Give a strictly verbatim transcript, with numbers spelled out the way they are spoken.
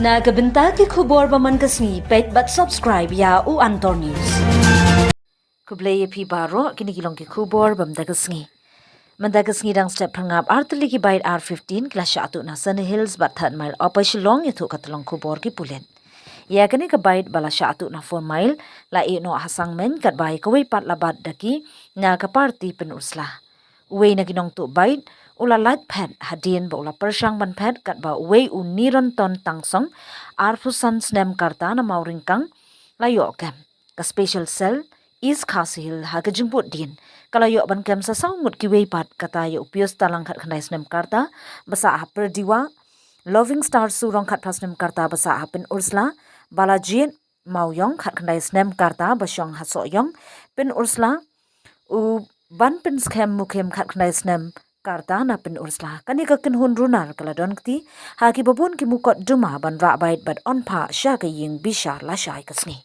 Na ka bynta ki khubor ba man ka sngi, peit bad subscribe ïa U Antor News. Khublei ïa phi baroh, kine ki long ki khubor ba man ka sngi. Mynta ka sngi dang step pyrngap artylli ki bike R fifteen ki la shah tuh na Sunny Hills bad Third Mile Upper Shillong, ïathuh ka tyllong khubor ki pulit. Ïa kane ka bike ba la shah tuh na Four Mile la ïeh noh ha Sangmeiñ katba ïa kawei pat la bat da ki na ka party pynursla. Uwei na ki nongtuh bike u la lait phet hadien ba u la pyrshang ban phet katba uwei u Niranton Tangsong, arphew san snem ka rta, na Mawryngkang la ïoh kem. Ka Special Cell East Khasi Hills ha ka jingbuddien ka la ïoh ban kem sa saw ngut kiwei pat, kata ïa u Pius Talang, khatkhyndai snem ka rta, ba sah ha Pyrdiwa, Loving Star Surong, khatphra snem ka rta, ba sah ha Pynursla, Balajied Mawïong, khatkhyndai snem ka rta, ba shong ha Sohiong, Pynursla, u Banpynskhem Mukhim, khatkhyndai snem ka rta, na Pynursla. Kane ka kynhun runar ka la don kti ha kiba bun ki mukotduma ban rah bike bad ong phah sha ka ïing bishar lashai ka sngi.